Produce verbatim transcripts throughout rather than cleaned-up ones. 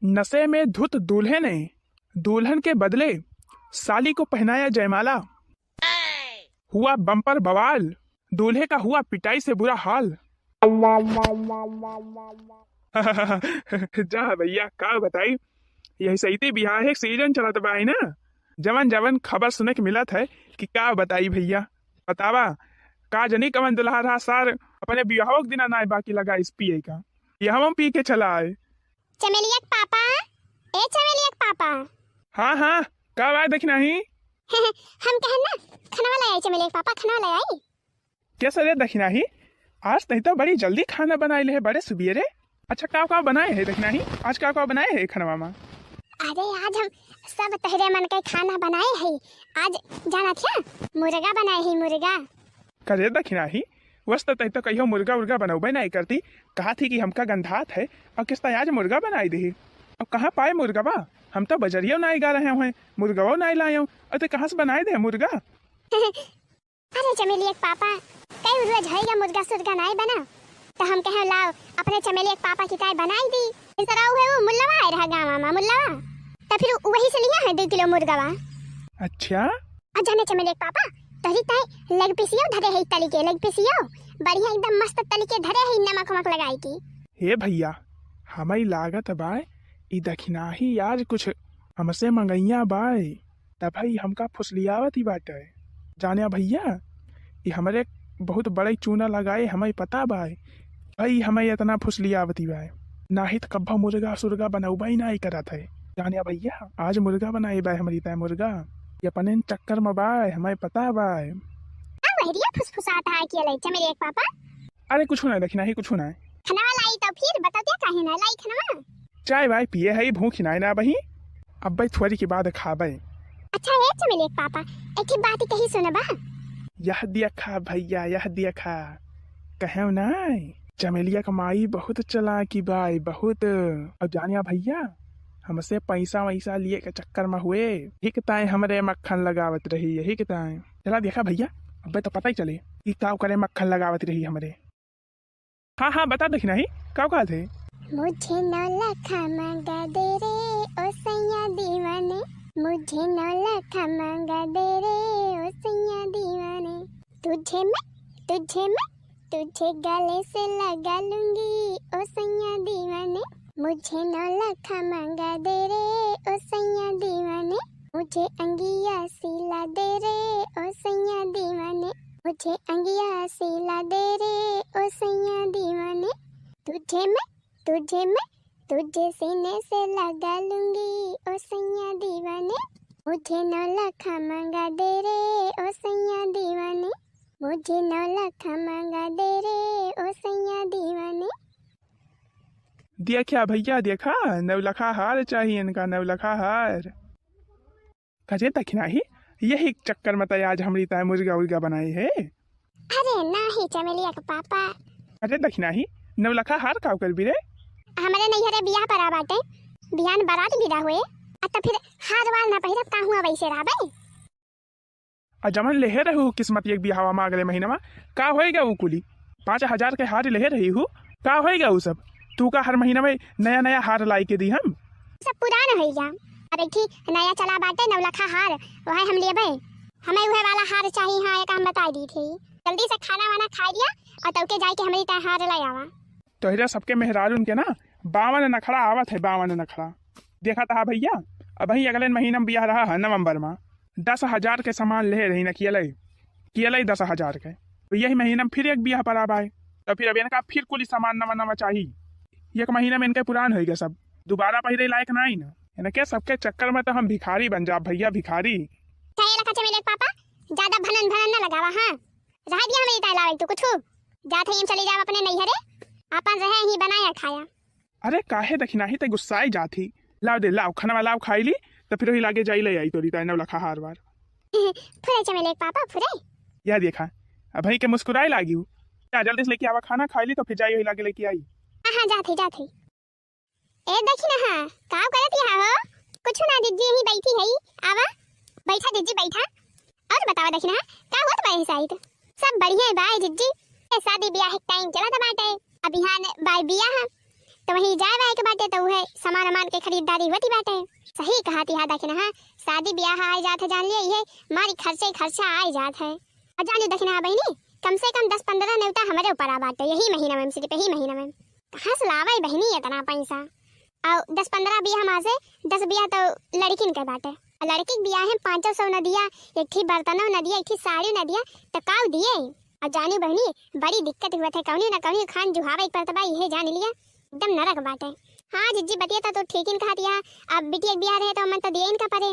नशे में धुत दूल्हे ने दुल्हन के बदले साली को पहनाया जयमाला। हुआ बम्पर बवाल, दूल्हे का हुआ पिटाई से बुरा हाल। जा भैया, का बताई, यही सही बियाह के सीजन चलत बा, है ना? जवन जवन खबर सुने के मिलत है कि का बताई भैया। बतावा, का जनी कवन दुल्हा रहा सार, अपने बियाह के दिना नाय बाकी लगा इस पिए का, ये हम पी के चला आए। चमेलिया के पापा, ए चमेलिया के पापा। हाँ, हाँ, का बात देखना ही? हम कहन ना, खनवा ले आई चमेलिया के पापा, खनवा ले आई। कैसे रे दखिनाही, आज तही तो बड़ी जल्दी खाना बनाए ले है, बड़े सुबियरे। अच्छा, का का बनाए है दखिनाही, आज का का बनाए है खनवा मा? अरे, आज हम सब तहरे मन के खाना बनाए है। आज जानत है, मुर्गा बनाए है, मुर्गा। करे दखिनाही, वस तो तही तो कहियो मुर्गा उर्गा बनौबे नहीं करती, कहा थी कि हमका गंधात है, और किस तरह आज मुर्गा बनाए दे। अब कहाँ पाए मुर्गवा? हम तो बजरियो नहीं गा रहे हैं, मुर्गवा नहीं लाए, और ते कहाँ से बनाए दे मुर्गा? अरे चमेलिया के पापा, कई रोज होइगा मुर्गा सुर्गा नाई बना, तो हम कहे लाओ अपने चमेलिया के पापा की ताई बनाई दी। फिर सरा उहे वो मुल्लवा आए रहा गाँव मा, मुल्लवा, तो फिर वही से लिया है दो किलो मुर्गवा। अच्छा। और जाने चमेलिया के पापा, तोहरी ताई लेग पीसियो धरे है तली के, लेग पीसियो बढ़िया एकदम मस्त तली के धरे है नमक वमक लगाई की। हे भैया, हमारी लागत बा ई दखिनाही आज कुछ हमसे मंगैया बाय। तब भाई हमका फुसलियावत ही बाटे। जाने भैया, ई हमरे बहुत बड़े चूना लगाए, हमें पता बाय। भाई हमें इतना फुसलियावत ही बाय। नाही त कब्बो मुर्गा सुर्गा बनौबा ही नाही करत है। जाने भैया, आज मुर्गा बनाए बाय हमरी ताय मुर्गा। ये अपने चक्कर में बाय, हमें पता बाय। का बहरिया फुसफुसात है अकेले चमेलिया के पापा? अरे कुछ ना दखिनाही, कुछ ना। खनवा लाई तो फिर बता दे काहे ना लाई खनवा? चाय वाय पिए है, भूख ही नाय ना बही। अब्बे थोड़ी के बाद खाबे। अच्छा हे चमेलिया के पापा, एक ही बात कही सुनबा। यह देखा भैया, यह देखा, कहे नाय, चमेलिया के माई बहुत चालाकी बाय, बहुत। अब जानिया भैया, हमसे पैसा वैसा लिए के चक्कर में हुए, हिकताए हमरे मक्खन लगावत रही, हिकताए। चला देखा भैया, अब्बे तो पता ही चले कि का करे मक्खन लगावत रही हमरे। हाँ, हाँ, बता दखिनाही, का कहत है? मुझे नौ लाख मांगा दे रे ओ सैया दीवाने, मुझे नौ लाख मांगा दे रे ओ सैया दीवाने। तुझे मैं, तुझे मैं, तुझे गले से लगा लूंगी ओ सैया दीवाने। मुझे नौ लाख मांगा दे रे ओ सैया दीवाने, मुझे अंगिया सिला दे रे ओ सैया दीवाने, मुझे अंगिया सिला दे रे ओ सैया दीवाने। तुझे मैं, तुझे मैं, तुझे सीने से लगा लूंगी ओ सैया दीवाने। मुझे नौ लाख मांगा दे रे ओ सैया दीवाने, मुझे नौ लाख मांगा दे रे ओ सैया दीवाने। देखा भैया, देखा, नौ लखा हार चाहिए इनका, नौ लखा हार। करे दखिनाही, यही चक्कर में तो आज हमरी ताय मुर्गा उर्गा बनाए है। अरे नाही चमेलिया के पापा। करे दखिनाही, नौ लखा हार का करबी रे? हमरे नैहरे बियाह परा बाटे, बिहान बारात विदा हुए, आ त फिर हार वार ना पहिरब, का हुआ वैसे रहबे? आ जवन लेहे रहू किस्मत एक बिहावा में अगले महीना में, का होएगा उ कुली? पाँच हजार के हार लेहे रही हूँ, का होएगा उ सब? तू का हर महीना में नया नया हार लाई के दी हम? सब पुरान होइगा। अब एक ही नया चला बाटे नौलखा हार, वह हम लेबे। हमें वह वाला हार चाहिए, हाँ, एक हम बताई दी थी। जल्दी से खाना वाना खा लिया और तौके जाए के हमरी ताय हार ले आवा। तोहरा सबके मेहरारून के ना बावन नखड़ा आवत है, बावन नखड़ा। देखा था भैया, अबही अगले महीना में बियाह रहा है नवंबर में, दस हजार के सामान ले रही ना कियले, कियले दस हजार के। तो यही महीना में फिर एक बियाह परा बाय, तो फिर अब इनका फिर कुल सामान नवा नवा चाही। एक महीना में इनके पुरान होइगा सब, दोबारा पहिरे लायक नाई ना। इनके सबके चक्कर में तो हम भिखारी बन जाब भैया, भिखारी। चाहे लखा चमेले के पापा, ज्यादा भनन भनन ना लगावा, हाँ। रह दिया हमरी ताय लावे तू कुछ। जात ही हम चली जाब अपने नैहरे, अपन रहे ही बनाया खाया। अरे काहे दखिनाही ते गुस्साई जात ही। लाव दे, लाव, खनवा लाव खाई ली, तो फिर वही लागे जाई ले आई तोरी ताय नौलखा हार वार। फुरे चमेले के पापा, फुरे। या देखा, अबही के मुस्कुराए लागी हूँ। जा जल्दी से लेके आवा खाना, खाई ली तो फिर जाई वही लागे लेके आई। हाँ, हाँ, जात ही, जात ही। ए दखिना, हाँ, का करत यहाँ हो? कुछ ना जिज्जी, यहीं बैठी है। आवा, बैठा जिज्जी, बैठा। और बतावा दखिना, का होत बा यही साइड? सब बढ़िया है बाय जिज्जी। ए, शादी बियाह के टाइम चलत बाटे। अब यहाँ बाय बियाह, तो वहीं जाए वाए के बाटे, तो उहे सामान वामान के खरीदारी होती बाटे। सही कहत हिया दखिनहा, शादी ब्याह आए जात है, जान लिया, इहे मारी खर्चे खर्चा आए जात है। और जानी दखिनहा बहिनी, कम से कम दस पन्द्रह नेवता हमरे ऊपर आ बाटे यही महीना में, सिर्फ यही महीना में। कहाँ से लावे बहिनी इतना पैसा? और दस पन्द्रह बियाह में से दस बियाह तो लड़किन के बाटे। और लड़की के बियाह में पाँचों सौ न दिया, एक ठी बर्तनों न दिया, एक ठी साड़ी न दिया, तो काऊ दिए? और जानी बहिनी, बड़ी दिक्कत हुआ थे, कौनी न कौनी खान जुहावे के पड़त बा, इहे जान लिया, एकदम नरक बाटे। हाँ जिज्जी, बतिया तो तू ठीक ही कहत हिया, अब बिटिया के बियाह रहे तो मन तो दिए इनका परे।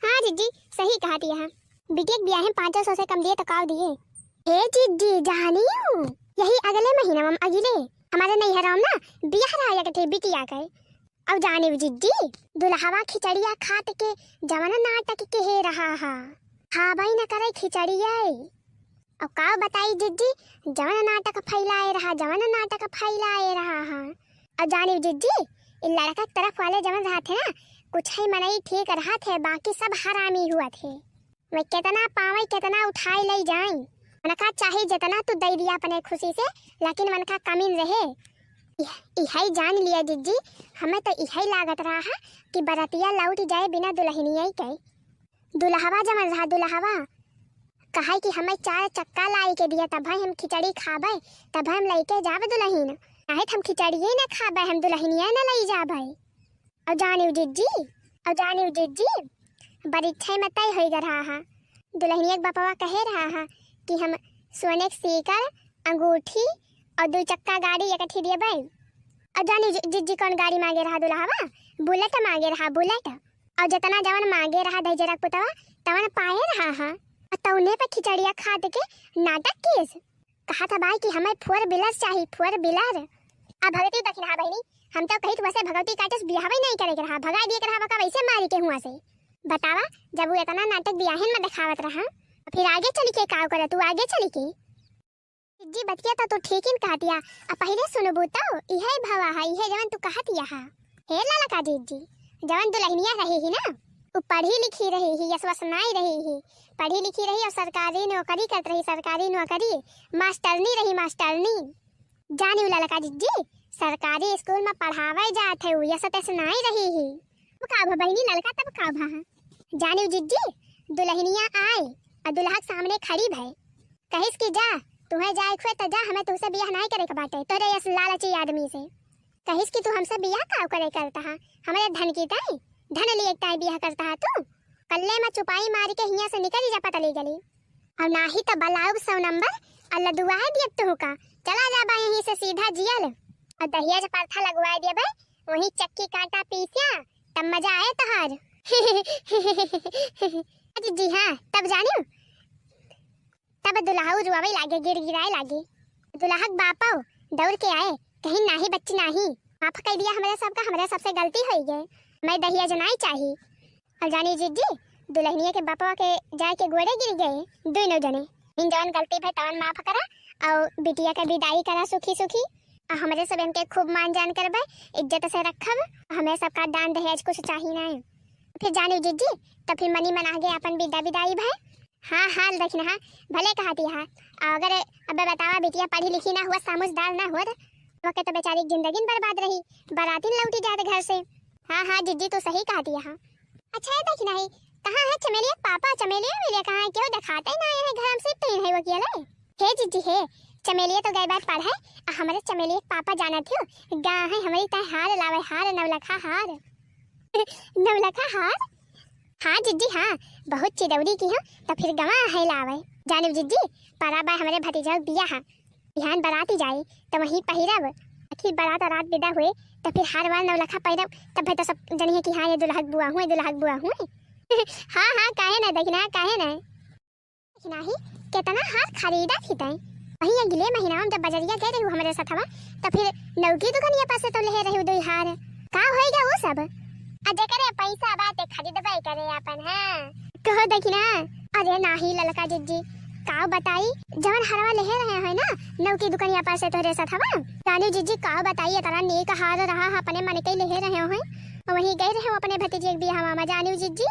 हाँ जिज्जी, सही कहत हिया। बिटिया के बियाह में पाँचों सौ से कम दिए तो काऊ दिए? हे जिज्जी, जानियो, यही अगले महीना में, अगले, हमारे नैहरा में ना बियाह रहा एक ठे बिटिया के। अब जानियो जिज्जी, दुल्हवा खिचड़िया खात के जवन नाटक के हे रहा हा, खाबई न करे खिचड़िया। अब का बताई जिज्जी, जवन नाटक फैलाए रहा, जवन नाटक फैलाए रहा हा। अब जानियो जिज्जी, इ लड़का के तरफ वाले जवन रहत है ना, कुछ ही मनई ठीक रहत है, बाकी सब हरामी हुआ थे। वे केतना पावे, केतना उठाए ले जाए। उनका चाहे जितना तू दे दिया अपने खुशी से, लेकिन उनका कमी न रहे। इह-, इहई जान लिया जिज्जी, हमें तो इहई लागत रहा है कि बरतिया लौट जाए बिना दुल्हनिया के। दुल्हवा जवन रहा दुल्हवा, कहे कि हमें चार चक्का लाई के दिया, तब हम खिचड़ी खाबे, तब हम लेके जाबे दुल्हन, नहीं तो हम खिचड़िए न खाबे, हम दुल्हनिया न लई जाबे। और जानियो जिज्जी, और जानियो जिज्जी, बरीक्षे में तय होई ग रहा हा। दुल्हनिया के बपवा कहे रहा हा कि हम सोने के सीकर, अंगूठी और दो चक्का गाड़ी एक ठी देबे। और जानियो जि-, जिज्जी कौन गाड़ी मांगे रहा दुल्हवा? बुलेट मांगे रहा, बुलेट। और जितना जवन मांगे रहा दहिजरा के पुतवा, तवन पाए रहा हा। और तौने पे खिचड़िया खात के नाटक किस। कहा था भाई कि हमें four wheeler चाही, four wheeler। अब भगती दखिनहा बहिनी, हम तो कही तू वैसे भगवती काटे से बियाहवे नहीं करे के रहा, भगाई दिए के रहा बका वैसे मारी के हुआ से। बतावा, जब वो इतना नाटक बियाहन में दिखावत रहा, तो फिर आगे चली के का करे तू, आगे चली के? जिज्जी बतिया तो तू ठीक ही कहत हिया, अब पहले सुनबू तो, इहे भवा है, इहे जवन तू कहत हिया हा। हे ललका जिज्जी, जवन दुल्हनिया रही ही ना, उ पढ़ी लिखी रही ही, यशवस नाई रही ही, पढ़ी लिखी रही और सरकारी नौकरी करत रही, सरकारी नौकरी, मास्टरनी रही, मास्टरनी। जानी ललका जिज्जी, सरकारी स्कूल में पढ़ावे जात है, उ यस तस नाई रही ही। तब का भा बहिनी ललका, तब का भा? जानी जिज्जी, दुल्हनिया आए और दुल्हा के सामने खड़ी भय, कहिस कि जा, तुहे जाए खुए त जा, हमें तुहसे बियाह नाई करे के बाटे, तोरे यस लालची आदमी से। कहिस कि तू हमसे बियाह का करे करता हा? हमरे धन की ताई, धन लिए ताई बियाह करता हा तू? कल्ले में चुपाई मार के हियां से निकल जा पतली गली। और नाही त बलाउब सौ नंबर, अल्लाह दुआए दियब तुहका। चला जाबा यहीं से सीधा जियल। और दहेज परथा लगवाए दियबे, वहीं चक्की काटा पीसिया, तब मजा आए तोहार। अरे जी हाँ, तब जानियो, तब दुल्हऊ रुआवे लागे, गिड़गिड़ाए लागे। दुल्हक बापो दौड़ के आए, कहीं नाही बच्ची नाही, माफ कर दिया हमरे सबका, हमरे सबसे गलती होई गए, मैं दहेज नाई चाही। अब जानी जिज्जी, दुल्हनिया के बापवा के जाए के गोड़े गिर गए दोनों जने। इन जवन गलती भई तवन माफ करा, और बिटिया के विदाई करा सुखी सुखी। आ हमरे सब इनके खूब मान जान करबे, इज्जत से रखब, हमें सबका दान दहेज कुछ चाही नहीं। फिर जानी जिज्जी, तो फिर मनी मना के अपन विदा विदाई भई। हाँ, हाँ, दखिनहा, भले कहती हा। और अगर अब बतावा, बिटिया पढ़ी लिखी ना हुआ, समझदार ना हुआ, तो ओके तो बेचारी की जिंदगी बर्बाद रही, बरातिन लौटी जात घर से। हाँ, हाँ, जिज्जी, तू सही कहती हा। अच्छा, ये दखिनहा, कहाँ है चमेलिया के पापा? चमेलिया, मेलिया कहाँ है? केहू देखाते ही ना आए हैं घर में, सिर्फ तीन है वो अकेले। हे जिज्जी हे, चमेलिया तो गए बात पढ़े, आ हमरे चमेलिया के पापा जानत हो, गा है हमरी ताई हार लावे, हार, नौलखा हार। नौलखा हार? हाँ जिज्जी, हाँ, बहुत चिदौरी की हो, तो फिर गवा है लावे। जानिब जिज्जी, परा बा हमरे भतीजा के बियाह, बिहान बराती जाई, तो वहीं पहिरब। आखिर बरात रात विदा हुए, तो फिर हार वार नौलखा पहिरब, तब तो सब जनिहे कि हाँ, ये दुल्हक बुआ हुए, दुल्हक बुआ हुए। हाँ, हाँ, काहे ना दखिनहा, काहे ना। नाही, केतना हार खरीदा थी तैं। वहीं अगले महीना हम जब बजरिया गए रहू हमरे सथवा, तो फिर नौकी दुकनिया पर से तो लेहे रहू दुई हार। का होइगा वो सब? आ जेकरे पैसा बाटे खरीदबे करे अपन, हाँ। कहो दखिनहा, अरे नाही ललका जिज्जी, का बताई, जवन हरवा लेहे रहे हैं ना, नौकी दुकनिया पर से तोहरे सथवा। जानी जिज्जी, का बताई, इतना नेक हार रहा, अपने मन के लेहे रहे हैं। वहीं गए रहे अपने भतीजे के बियाह में, जानी जिज्जी,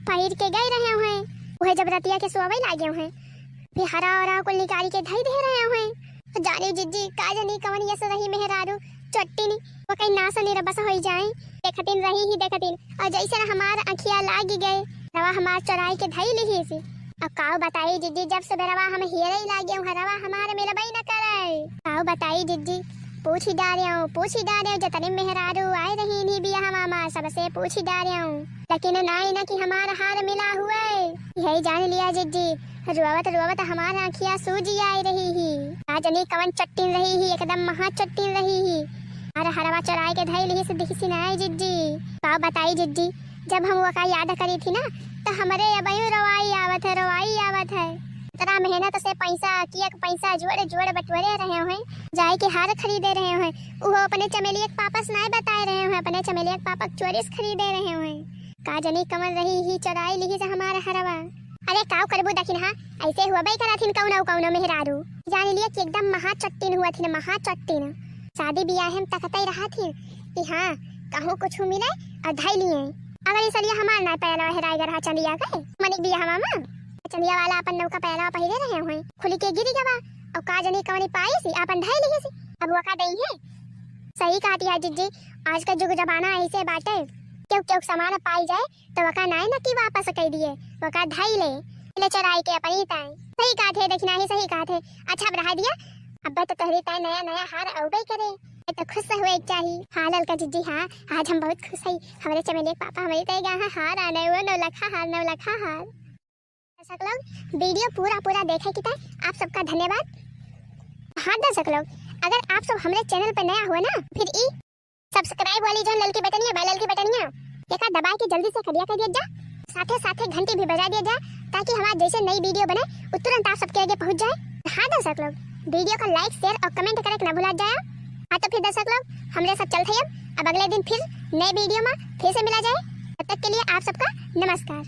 पहिर के गए रहे हैं। वह जब रतिया के सोवे लागे हैं, फिर हरा ओरा कुल निकाली के धई दे रहे हैं। जानी जिज्जी, का जानी कवन यस रही मेहरारू, चट्टिन, वो कहीं नास निरबस होई जाए। देखतिन रही ही देखतिन, और जैसे न हमार अँखिया लागी गए, रवा हमार चोराई के धई लिहिस। अब काउ बताई जिज्जी, जब से बेरवा हम हियरई लागे हूँ, रवा हमार मिलबई न करे। काउ बताई जिज्जी, पूछी डारेउ, पूछी डारेउ, जतने मेहरारू आए रही इन्हीं बियाहवा मा, सबसे पूछी डारेउ, लेकिन नाई न कि हमार हार मिला हुए। यही जान लिया जिज्जी, रोवत रोवत हमार अँखिया सूजी आए रही ही। का जनी कवन चट्टिन रही ही, एकदम महा चट्टिन रही ही। अरे हरवा चोराई के धई लिहिस दिखिस नाई जिज्जी। का बताई जिज्जी, जब हम वका याद करी थी ना, तो हमरे अबहियो रोवाई आवत है, रोवाई आवत है। इतना मेहनत से पैसा, किया के पैसा जोड़ जोड़ बटोरे रहे हैं, जाए के हार खरीदे रहे हैं, उहो अपने चमेलिया के पापा से नाई बताए रहे हैं, अपने चमेलिया के पापा के चोरी से खरीदे रहे हैं। का जनी कवन रही ही, चोराई लिहिस हमार हरवा। अरे काउ करबू दखिनहा, ऐसे हुआ बई करथिन कउनो कउनो मेहरारू। जान लिया कि एकदम महा चट्टिन हुआ थिन, महा चट्टिन। शादी बियाह में तकतई रहा थिन कि हाँ, कहूँ कुछ मिले और धई लिए। अगर इसलिए हमार ना पैलवा हेराई गए रहा चंदिया के, मनिक बियाहवा मा, चंदिया वाला अपन नौका पैलवा पहिरे रहे हुए, खुली के गिरी गवा, और का जनी कवनी पाइस, अपन धई लिहिस। अब वो का दई है? सही कहती है जिज्जी, आज का जुग जमाना ऐसे बाटे, केहू केहू सामान पाई जाए तो वका नाई न कि वापस कई दिए, वका धई ले, ले चोराई के अपनी ताई। सही कहत है, देखी नाही सही कहत है। अच्छा अब रहा दिया, अब तो तोहरी ताई नया नया हार अउबे करे, ये तो खुश हुए के चाही। हाँ ललका जिज्जी, हाँ, आज हम बहुत खुश हई, हमरे चमेलिया के पापा हमरी ताई गा हार आने वो नौलखा हार, नौलखा हार। दर्शक लोग, वीडियो पूरा पूरा देखे की ताई आप सबका धन्यवाद। हाँ दर्शक लोग, अगर आप सब हमरे चैनल पर नया हुआ ना, फिर ई सब्सक्राइब वाली जौन ललकी बटनिया बा, ललकी बटनिया, एका दबाए के जल्दी से करिया कर दिया जा, साथे साथे घंटी भी बजा दिया जा, ताकि हमार जैसे नई वीडियो बने, वो तुरंत आप सबके आगे पहुँच जाए। हाँ दर्शक लोग, वीडियो का लाइक, शेयर और कमेंट करे के ना भुला जाए। हाँ तो फिर दर्शक लोग, हमरे सब चलत हई अब, अब अगले दिन फिर नए वीडियो मा फिर से मिला जाए। तब तक के लिए आप सबका नमस्कार।